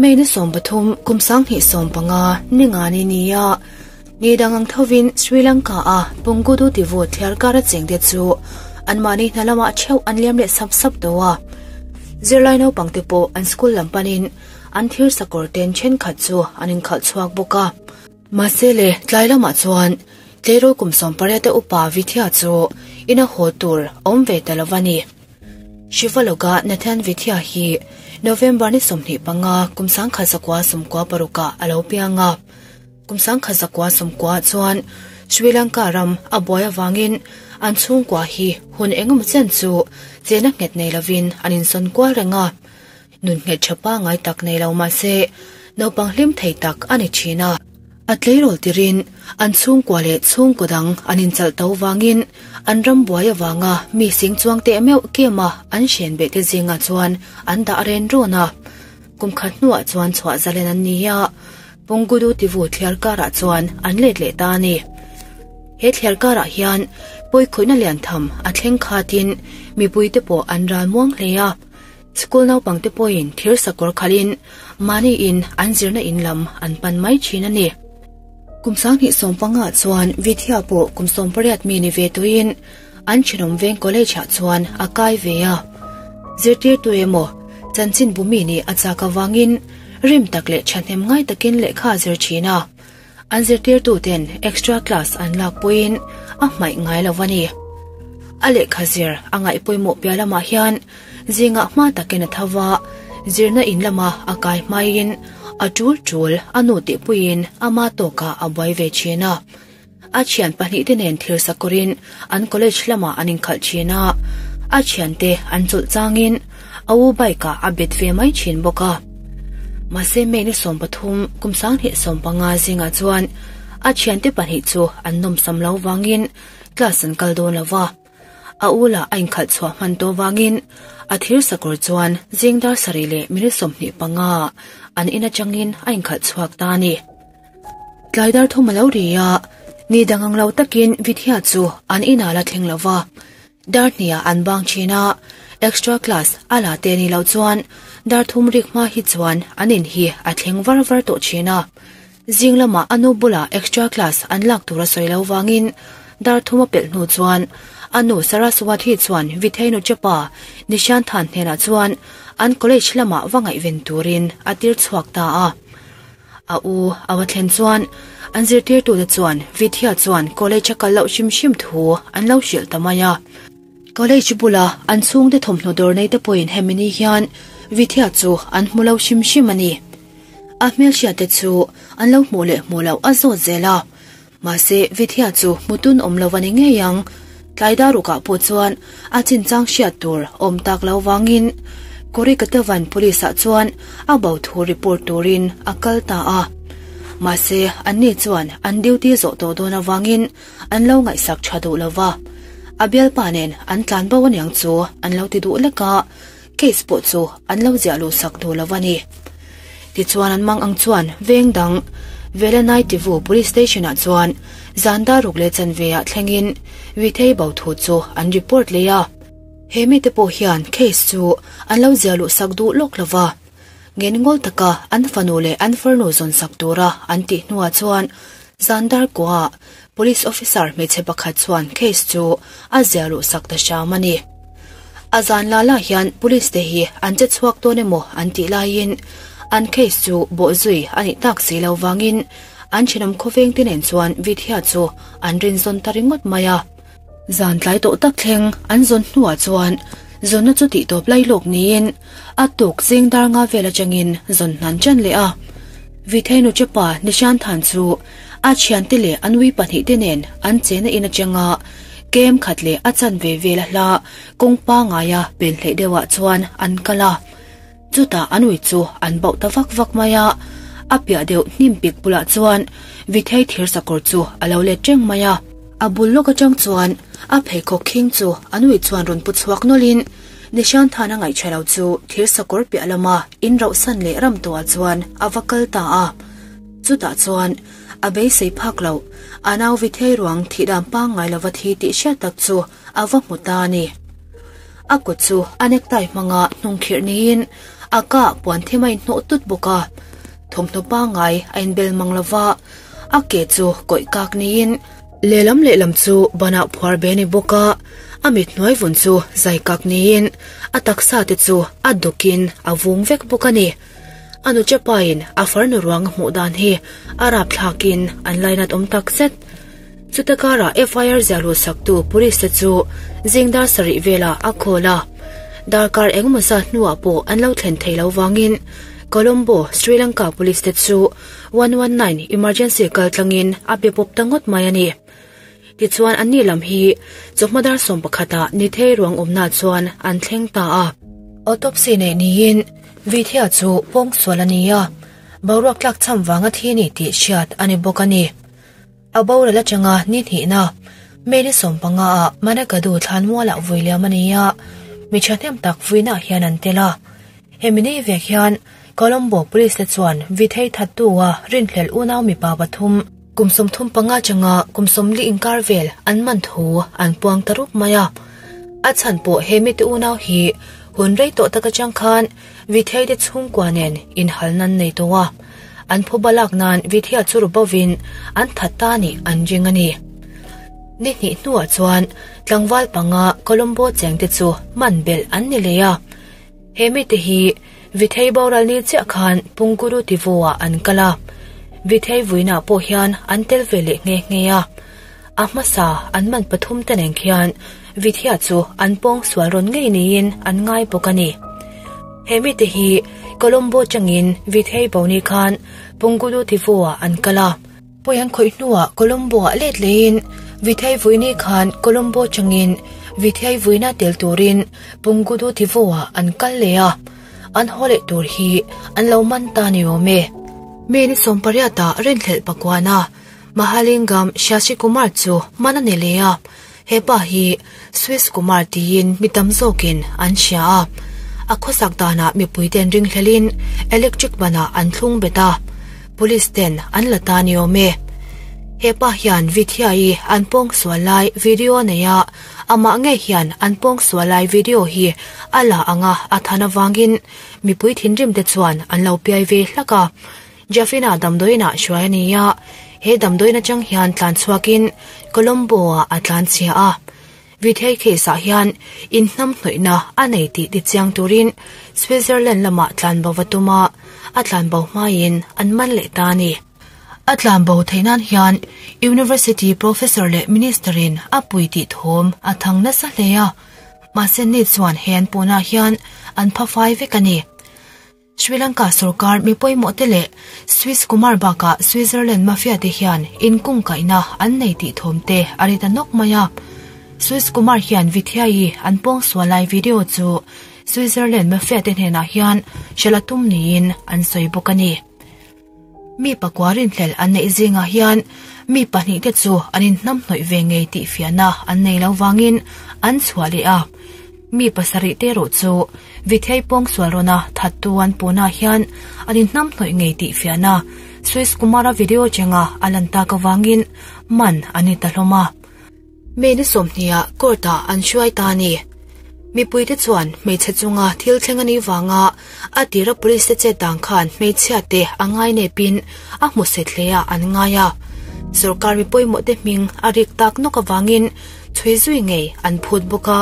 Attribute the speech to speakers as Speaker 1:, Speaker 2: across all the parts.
Speaker 1: May ni 13 kum 2015 ningani ni a ni dangang thovin Sri Lanka a Pungudu tivu thliarkar a chengte chu anmahni hna lamah theuh an liam leh sap sap tawh a. Zirlai naupang te pawh an school lam panin an thir sakawr ten thenkhat chu an inkhalh chhuak bawk a. Mahse le tlai lamah chuan tleirawl kum 18 a upa Vithya chu ina haw tur a awm ve ta lo a ni. Shivaloga Nathan Vithya hi November ni 25 kum 1996 ah a lo piang a. Kum 1990 chuan Sri Lanka ram a buai avangin an chhungkua hi hun engemaw chen chu chena nghet nei lovin an insawn kual reng a. Nun nghet tha pangngai tak nei lo mahse naupang hlim thei tak a ni thin a. A tleirawl tirin an chhungkua leh chhungkaw dang an inchalh to vangin an ram buai avanga mi sing chuang teh meuh kema an hren beh te zingah chuan an dah ren rawn a. Kum khat hnuah chuan chhuah zalen an ni a. Pungudu tivu thliar karah chuan an let leh ta a ni. He thliar karah hian pawikhawihna lian tham a thleng khatin mipuite pawh an ral muang hle a. School naupangte pawhin thir sakawr khalhin mahniin an zirna in lam an pan mai thin a ni. Kum 2015 chuan Vidhya pawh kum 18 mi ni ve tuiin an thenawm veng college ah chuan a kai ve a. Zirtirtu emaw chanchinbu mi nih a chak avangin rim tak leh thahnem ngai takin lehkha a zir thin a. An zirtirtu ten extra class an lak pawhin a hmaih ngai lo a ni. A lehkha zir a ngaih pawimawh piah lamah hian zingah hma takin a tho va, zirna in lama a kai hmaiin a tul tul a nu tihpuiin ama tawkah a buai ve thin a. A thian pahnihte nen thir sakawrin an college lamah an inkhalh thin a, a thiante an chawlh changin a u bike-ah a bet ve mai thin bawk a. Mahse May ni 13 kum 2015 zingah chuan a thiante pahnih chu an nawmsam lo vangin class an kal dawn lo va. A u lah a inkhalh chhuah hman tawh vangin a thir sakawr chuan zing dar sarih leh minute 25 an in atangin a inkhalh chhuak ta a ni. Tlai dar thum a lo ri a, ni dang ang lo takin Vidhya chu an inah la thleng lo va. Dar hniah an bang thin a, extra class a la te ni lo chuan dar thum rik hma hi chuan an in hi a thleng var var tawh thin a. Zing lamah a nu bulah extra class an lak tur a sawi lo vangin dar thum a pelh hnu chuan a nu Saraswathi chuan Vidhya-i nu-chepa Nishanthan hnenah chuan an college lamah va ngaihven turin a tir chhuak ta a. A u a va thlen chuan an zirtirtute chuan Vidhya chuan college a kal loh hrim hrim thu an lo hrilh ta mai a. College bula an chhungte thawmhnaw dawr nei te pawhin hemi ni hian Vidhya chu an hmu lo hrim hrim a ni. A hmelhriatte chu an lo hmuh leh hmuh loh a zawt zel a. Mahse Vidhya chu hmutun awm lo a ni ngei ang. Tlai darukah pawh chuan a chinchang hriat tur awm tak lo vangin Korikatavan Police ah chuan a bo thu report turin a kal ta a. Mahse anni chuan an duty zawh tawh dawn avangin an lo ngaihsak tha duh lo va. A bialpa nen an tlan bo aniang chu an lo ti duh lek a, case pawh chu an lo ziah luh sak duh lo a ni. Tichuan an mang ang chuan veng dang Velanai Tivu Police Station ah chuan zan daruk leh chanve ah thlengin Vithei bo thu chu an report leh a. He mite pawh hian case chu an lo ziah luh sak duh lawk lo va. Ngen ngawl taka an fanu leh an farnu zawn sak tura an tih hnuah chuan zan dar kuaah Police officer hmeichhe pakhat chuan case chu a ziah luh sak ta hram a ni. A zan la la hian police te hi an che chhuak dawn emaw an tih laiin an case chu bawhzui a nih tak si lo vangin an thenawm khawveng te nen chuan Vidhya chu an rinzawn ta ringawt mai a. Zan tlai tawh tak thleng an zawn hnuah chuan zawnna chu tih tawp lai lawk niin a tuk zing dar nga vel atangin zawn hnan ṭan leh a. Vidhya nu chepa Nishan Than chu a thiante leh an ui pahnih te nen an chena in atanga kem khat leh a chan ve vel a hla kawng pangaia pen hleih deuhah chuan an kal a. Chutah an ui chu an bauh ta vak vak mai a, a piah deuh hnim pik bulah chuan Vithei thir sakawr chu a lo let reng mai a. A bul lawk atang chuan a pheikhawk khing chu an ui chuan rawn pu chhuak nawlhin Nishan Than a ngaihṭha lo chu thir sakawr piah lama in rauhsan leh ram tawhah chuan a va kal ta a. Chutah chuan a beisei phak loh, a nau Vithei ruang thihdan pangngai lova thi tih hriat tak chu a va hmu ta a ni. A kut chu a necktie hmanga hnungkhirh niin A ka ah puan them a inhnawh tut bawk a, thawmhnaw pangngai a inbel mang lo va, a ke chu kawih kak niin lehlam lehlam chu banah phuar be a ni bawk a, a mit hnuai vun chu zai kak niin a taksa te chu a dukin a vung vek bawk a ni. A nu chepain a farnu ruang a hmuh dan hi a rapthlakin an lainat awm tak zet. Chuta karah FIR ziah luh saktu police te chu zing dar sarih velah a call a, darkar engemaw zat hnuah pawh an lo thlen thei lo vangin Colombo, Sri Lanka police te chu 119 emergency kal tlangin a be pawp ta ngawt mai a ni. Tichuan anni lam hi chawhma dar 11 ah Nithei ruang awmna chuan an thleng ta a. Autopsy neih niin Vithia chu pawngsual a ni a, boruak tlakchham vanga thi ni tih hriat a ni bawk a ni. A boral atanga ni hnihna May ni 15 ah Manakadu thlanmualah vui liam a ni a, mi thahnem tak vuinaah hian an tel a. Hemi ni vek hian Colombo Police te chuan Vithei thattu-a rinhlelh unau mipa pathum, kum 35 atanga kum 40 inkar vel an man thu an puang ta rup mai a. A chhan pawh he mite unau hi hun rei tawh tak atang khan Vithei te chhungkua nen inhal nan nei tawh a. An phu balak nan Vithia chu ru bovin an that ta nih an ring a ni. Ni hnih hnuah chuan tlangval panga Colombo chengte chu man belh an ni leh a. He mite hi Vithei boral ni chiah khan Pungkuru Tivo-ah an kal a. Vithei vuinah pawh hian an tel ve leh nghe nghe a. A hmasa an man pathum te nen khian Vithia chu an pawng sual rawn ngei niin an ngai bawk a ni. He mite hi Colombo changin Vithei bo ni khan Pungkuru Tivo-ah an kal a. Pawi an khawih hnuah Colombo-ah let lehin Vithei vuini khan Colombo changin Vithei vuina tel turin Pungudu Tivo-ah an kal leh a, an haw leh tur hi an lo man ta ni awm e. May ni 18 ah rinhlelh pakuana Mahalingam Shashi Kumar chu man a ni leh a, he pa hi Swiss Kumar tiin mi tam zawkin an hria a, a khawsak danah mipuiten ringhlelin electric banah an thlung bet a. Police ten an la ta ni awm e. He pa hian Vithiai an pawng sual lai video a nei a, amah ngei hian an pawng sual lai video hi a la ang a, a than avangin mipui thinrim te chuan an lo piai ve hlak a. Jaffina damdawiinah hruai a ni a, he damdawiin atang hian tlan chhuakin Colombo ah a tlan chhia a. Vithei case ah hian inhnam hnawihna a nei tih tichiang turin Switzerland lamah tlanbo va tum a, a tlanbo hmaiin an man leh ta a ni. A tlanbo theih nan hian University Professor leh Minister in a pui tih thawm a thang nasa hle a, mahse ni chuan he an puhnah hian an pha fai vek a ni. Sri Lanka sorkar mi pawimawh te leh Swiss Kumar bakah Switzerland mafia te hian inkungkaihna an nei tih thawm te a ri ta nawk mai a. Swiss Kumar hian Vithiai an pawngsual lai video chu Switzerland mafia te hnenah hian hralh a tum niin an sawi bawk a ni. Mi pakua rinhlelh an neih zingah hian mi pahnihte chu an inhnamhnawih ve ngei tih fiahna an nei lo vangin an chhuah leh a. Mi pasarih te erawh chu Vithei pawngsual rawna thattu an puhnah hian an inhnamhnawih ngei tih fiahna Swiss Kumara video chenga a lan tak avangin man an ni ta hlawm a. May ni 20 ah court ah an hruai ta a ni. Mipuite chuan hmeichhe chunga thil thleng a nih vanga a tira police te chet dan khan hmeichhia te a ngai nepin a hmu set hle ah an ngai a. Sorkar mi pawimawh te hming a rik tak nawk avangin chhui zui ngei an phut bawk a.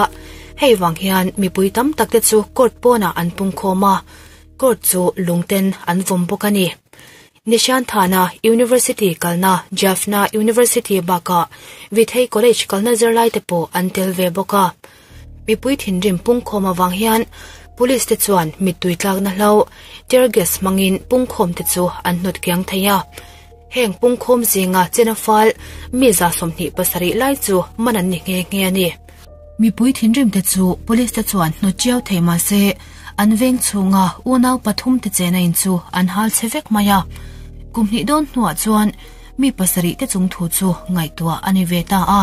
Speaker 1: Hei vang hian mipui tam tak te chu court pawnah an pungkhawm a, court chu lungten an vawm bawk a ni. Nishan Thana University kalna Jaffna University bakah Vithei College kalna zirlaite pawh an tel ve bawk a. Mipui thinrim pungkhawm avang hian Police te chuan mittui tlakna hlo, tear gas hmangin pungkhawm te chu an hnawt kiang thei a. Heng pungkhawm zinga chena fal mi 27 lai chu man an ni nghe nghe a ni. Mipui thinrim te chu Police te chuan hnawt chiau thei mahse an veng chhunga unau pathum te chena in chu an hal che vek mai a. Kum hnih dawn hnuah chuan mi pasarih te chung thu chu ngaihtuah a ni ve ta a.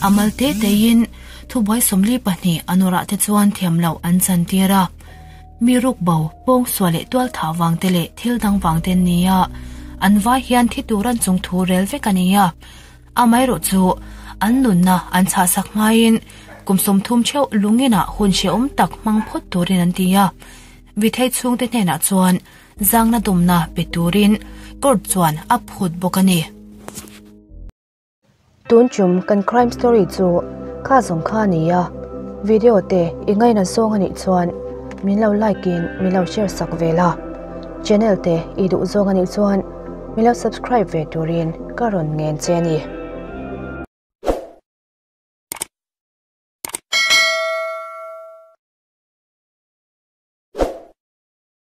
Speaker 1: A mal te teiin thubuai 42 an awrah te chuan thiam loh an chan tir a. Mi ruk bo, pawng sual leh tual thah vang te leh thil dang vang te an ni a. An vai hian thi tur an chung thu rel vek a ni a. Amaherawh chu an nunna an chhahsak hmain kum 30 theuh lunginah hun hrehawm tak hmang phawt turin an ti a. Vithei chhungte hnenah chuan zangna dawmna pe turin court chuan a phut bawk a ni. Tun chum kan crime story chu kha zawng kha a ni a, video te i ngaina zawng a nih chuan min lo like in min lo share sak ve la, channel te i duh zawng a nih chuan min lo subscribe ve turin ka rawn ngen che a ni.